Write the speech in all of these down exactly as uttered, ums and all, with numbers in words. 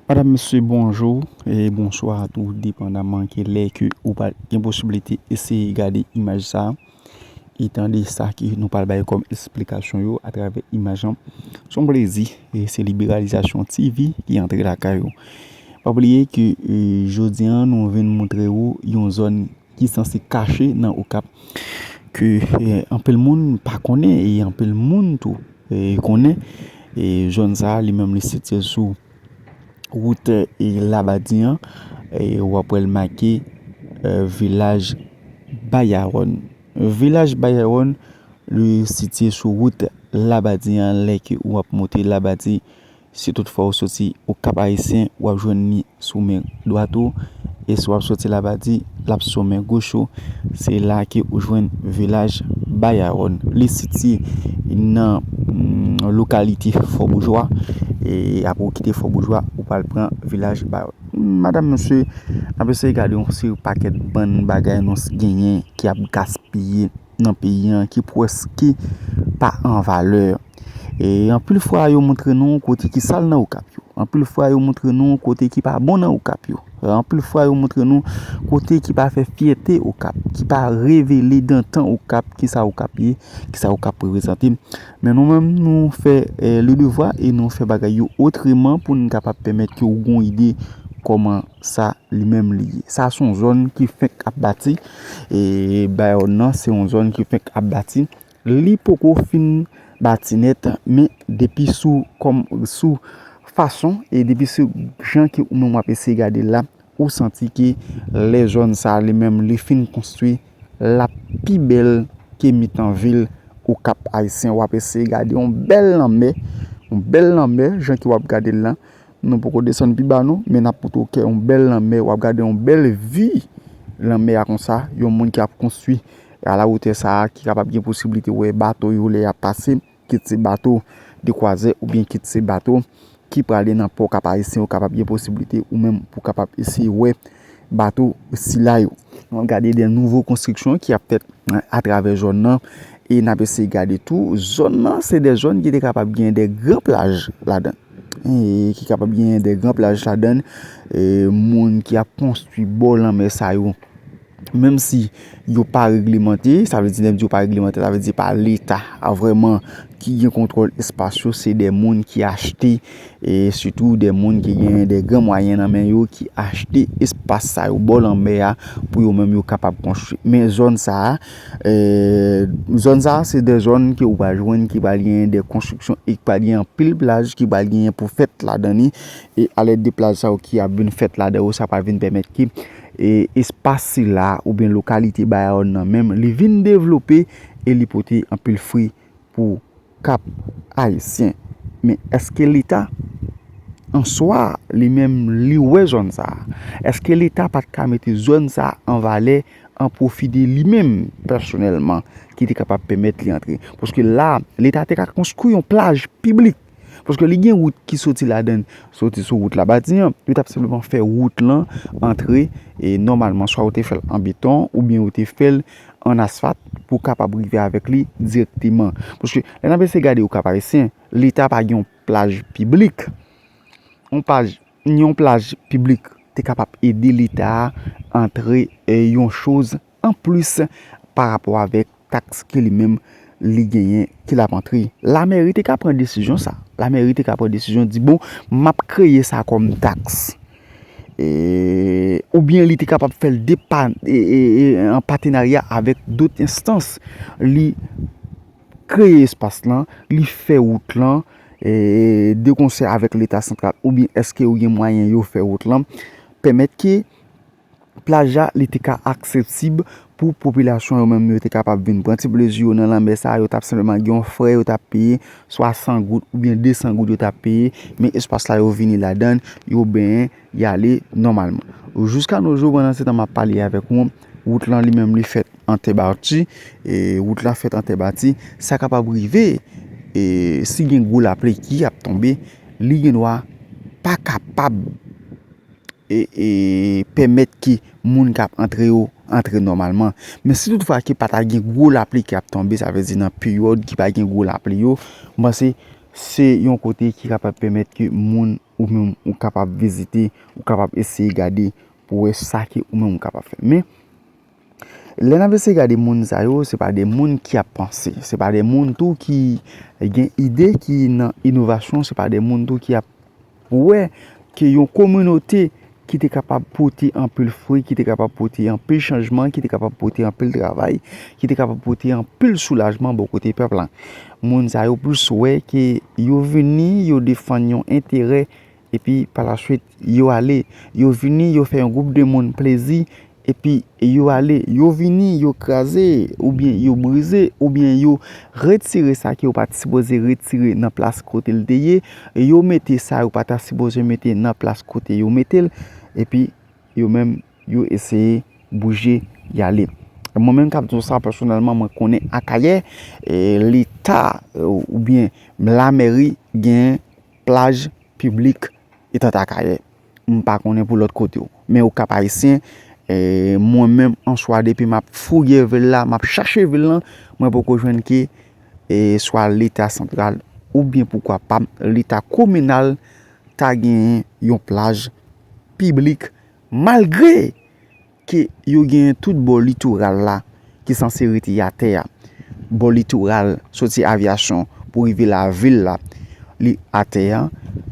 Madam, mesye, bonjou e bonswa a tou, depandaman ke lè ke ou pa gen posiblite eseye gade imaj sa a e tande sa ke nou pral bay kòm esplikasyon yo atravè imaj lan. Se yon plezi, e se Liberalizasyon T V ki antre lakay ou. Pa bliye ke, e, jodi a, nou vin montre ou yon zòn ki sanse kache nan Okap, ke, e, anpil moun pa konnen e anpil moun tou, e, konnen. E zòn sa a, li menm, li sitiye sou wout, e, Labadi an, e w ap wè l make, e, vilaj Bayawòn. Vilaj Bayawòn, li sitiye sou wout Labadi an, lè ke w ap monte Labadi, si toutfwa w soti Okap Ayisyen, w ap jwenn li sou men dwat ou, e si w ap soti Labadi, l ap sou men goch ou. Se la ke ou jwenn vilaj Bayawòn. Li sitiye nan, mm, lokalite Fò Boujwa, e apre w kite Fò Boujwa, ou pral pran vilaj Bayawòn. Madam, mesye, n ap eseye gade yon seri pakèt bann bagay nou genyen ki ap gaspiye nan peyi an, ki prèske pa an valè. E anpil fwa, yo montre nou kote ki sal nan Okap yo. Anpil fwa, yo montre nou kote ki pa bon nan Okap yo. E anpil fwa, yo montre nou kote ki pa fè fyète Okap, ki pa revele dantan Okap, kisa Okap ye, kisa Okap reprezante. Men nou menm, nou fè, e, le devwa e nou fè bagay yo otreman pou n kapab pèmèt ke w gen yon ide kòman sa li menm li ye. Sa se yon zòn ki fenk ap bati. E Bayawòn nan, se yon zòn ki fenk ap bati. Li poko fin bati nèt, men depi sou, kòm, sou fason e depi sou jan ke ou menm w ap eseye gade l la, ou santi ke lè zòn sa a li menm li fin konstwi, l ap pi bèl ke mitan vil Okap Ayisyen. W ap eseye gade yon bèl lanmè, yon bèl lanmè, jan ke w ap gade l lan. Nou poko desann pi ba non, men n ap montre w kè yon bèl lanmè, w ap gade yon bèl vi lanmè a konsa, yon moun ki ap konstwi a la wotè sa a, ki kapab gen posiblite wè bato yo lè y ap pase, kit se bato de kwazè oubyen kit se bato ki prale nan pò Kap Ayisyen, ou kapab gen posiblite ou menm pou kapab eseye wè bato sila yo. N ap gade de nouvo konstriksyon ki ap fèt, eh, atravè zòn nan, e n ap eseye gade tou, zòn nan se de zòn ki te kapab gen de gran plaj ladan. E ki kapab gen de gran plaj ladan, e moun ki ap konstwi bò lanmè sa yo, menm si yo pa reglemante, sa vle di, lè m di yo pa reglemante, sa vle di pa Leta a vrèman ki gen kontwòl espas yo, se de moun ki achte, e sitou de moun ki gen de gran mwayen nan men yo, ki achte espas sa yo bò lanmè a pou yo menm yo kapab konstwi. Men zòn sa a, e, zòn sa a se de zòn ke ou pral jwenn ki pral gen de konstriksyon e ki pral gen anpil plaj ki pral gen pou fèt ladan li. E alèd de plaj sa yo ki ap vin fèt ladan yo, sa pral vin pèmèt ke, e, espas sila oubyen lokalite Bayawòn nan menm, li vin devlope e li pote anpil fwi pou Kap Ayisyen. Men èske Leta an swa li menm li wè zòn sa a? Èske Leta pa t ka mete zòn sa a an valè, an pwofi de li menm pèsonèlman, ki te kapab pèmèt li antre? Paske la, Leta te ka konstwi yon plaj piblik. Paske li gen wout ki soti ladan, soti sou wout Labadi an, yo t ap senpleman fè wout lan antre, e nòmalman, swa yo te fè l an beton, oubyen yo te fè l an asfalt pou kapab rive avèk li dirèkteman. Paske lè n ap eseye gade Okap Ayisyen, Leta pa gen yon plaj piblik. Yon plaj, yon plaj piblik te kapab ede Leta a antre, e, yon choz anplis pa rapò avèk taks ke li menm li genyen ke l ap antre. Lamèri te ka pran desizyon sa. Lamèri te ka pran desizyon di, bon, m ap kreye sa kòm taks. E, oubyen li te kapab fè l depa, e, e, e, an patenarya avèk dòt enstans. Li kreye espas lan, li fè wout lan, e, de konsè avèk Leta santral, oubyen èske yo gen mwayen yo fè wout lan, pèmèt ke plaj la, li te ka aksesib pou popilasyon yo menm yo te kapab vin pran ti plezi yo nan lanmè sa, yo t ap senpleman gen yon frè yo t ap peye, swa san goud oubyen de san goud yo t ap peye, men espas la yo vini ladan, yo benyen, y ale nòmalman. Jiska no jou, pandan se tan m ap pale avèk ou, wout lan li menm li fèt an tè bati, e wout lan fèt an tè bati, sa kapab rive, e si gen gwo lapli ki ap tonbe, li gen dwa pa kapab e, e pèmèt ke moun k ap antre yo antre nòmalman. Men si toutfwa ke pa ta gen gwo lapli ki ap tonbe, sa vle di nan peryòd ki pa gen gwo lapli yo, m panse se yon kote ki kapab pèmèt ke moun ou menm ou kapab vizite, ou kapab eseye gade pou wè sa ke ou menm ou kapab fè. Men, lè n ap eseye gade moun sa yo, se pa de moun ki ap panse, se pa de moun tou ki gen ide ki nan inovasyon, se pa de moun tou ki ap wè ke yon kominote ki te kapab pote anpil fwi, ki te kapab pote anpil chanjman, ki te kapab pote anpil travay, ki te kapab pote anpil soulajman bò kote pèp la. Moun sa yo plis wè ke yo vini, yo defann yon enterè, epi pa la swit, yo ale. Yo vini, yo fè yon gwoup de moun plezi, epi yo ale. Yo vini, yo kraze, oubyen yo brize, oubyen yo retire sa ke yo pa t sipoze retire nan plas kote l te ye, yo mete sa yo pa ta sipoze mete nan plas kote yo mete l, epi yo menm, yo eseye bouje, y ale. Mwen menm k ap di w sa pèsonèlman, mwen konnen Akayè, e, Leta, e, oubyen lamèri gen plaj piblik etant Akayè. M pa konnen pou lòt kote yo. Men Okap Ayisyen, e, mwen menm an swa depi m ap fouye vil la, m ap chache vil lan, mwen poko jwenn ke, e, swa Leta santral oubyen poukwa pa Leta kominal ta genyen yon plaj piblik, malgre ke yo genyen tout bò litoral la ki sanse rete atè a. Bò litoral, soti Avyasyon pou rive lavil la, li atè a.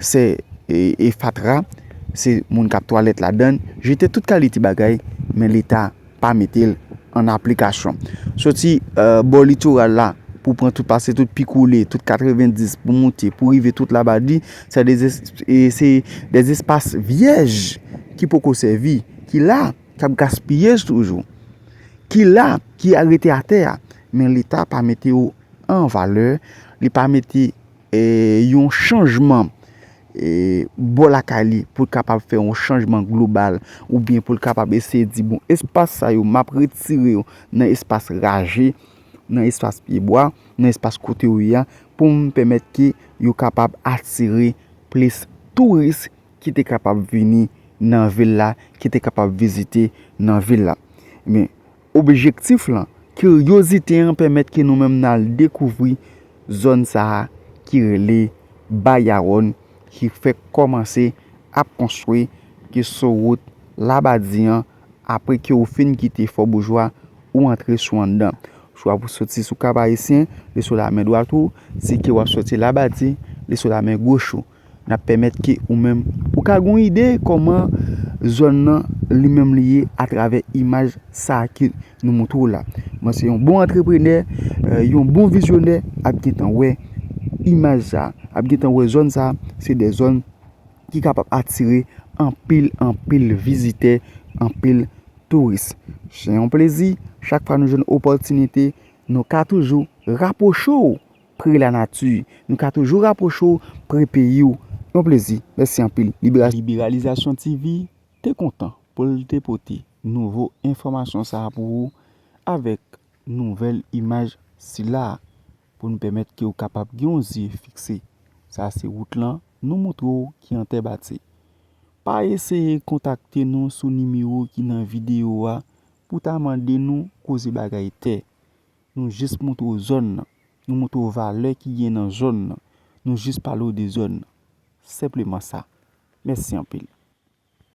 Se, e, e fatra, se moun k ap twalèt ladan l, jete tout kalite bagay, men Leta pa mete l an aplikasyon. Soti, e, bò litoral la, pou pran tout, pase tout Pi Koule, tout katrevenndis, pou moute, pou rive tout Labadi, se de, e, se de espas vyèj ki poko sèvi, ki la, k ap gaspiye toujou, ki la, ki a rete atè a, men Leta pa mete yo an valè, li pa mete, e, yon chanjman, e, bò lakay li pou l kapab fè yon chanjman global, oubyen pou l kapab eseye di, bon, espas sa yo, m ap retire yo nan espas raje, nan espas pyebwa, nan espas kote yo ye a, pou m pèmèt ke yo kapab atire plis touris ki te kapab vini nan vil la, ki te kapab vizite nan vil la. Men, objektif lan, kiryozite an pèmèt ke nou menm n al dekouvri zòn sa a ki rele Bayawòn, ki fèk kòmanse ap konstwi, ki sou wout Labadi an, apre ke ou fin kite Fò Boujwa, ou antre sou anndan. Swa pou soti sou Kap Ayisyen, li sou lamen dwat ou, si ke w ap soti Labadi, li sou lamen goch ou. N ap pèmèt ke ou menm, ou ka gen yon ide kòman zòn nan li menm li ye atravè imaj sa a ke nou montre w la. Mwen se yon bon antreprenè, e, yon bon vizyonè, ap gentan wè imaj sa a, ap gentan wè zòn sa a, se de zòn ki kapab atire anpil, anpil vizitè, anpil touris. Se yon plezi, chak fwa nou jwenn opòtinite, nou ka toujou rapwoche w pre lanati, nou ka toujou rapwoche w pre peyi w. Yon plezi, mèsi anpil. Libera-, Liberalizasyon T V te kontan pou l te pote nouvo enfòmasyon sa a pou ou avèk nouvèl imaj sila a, pou n pèmèt ke w kapab gen yon zye fikse. Sa se wout lan nou montre w ki an tè bati. Pa eseye kontakte nou sou nimewo ki nan videyo a pou ta mande nou koze bagay tè. Nou jis montre w zòn nan. Nou montre w valè ki gen nan zòn nan. Nou jis pale w de zòn nan. Senpleman sa. Mèsi anpil.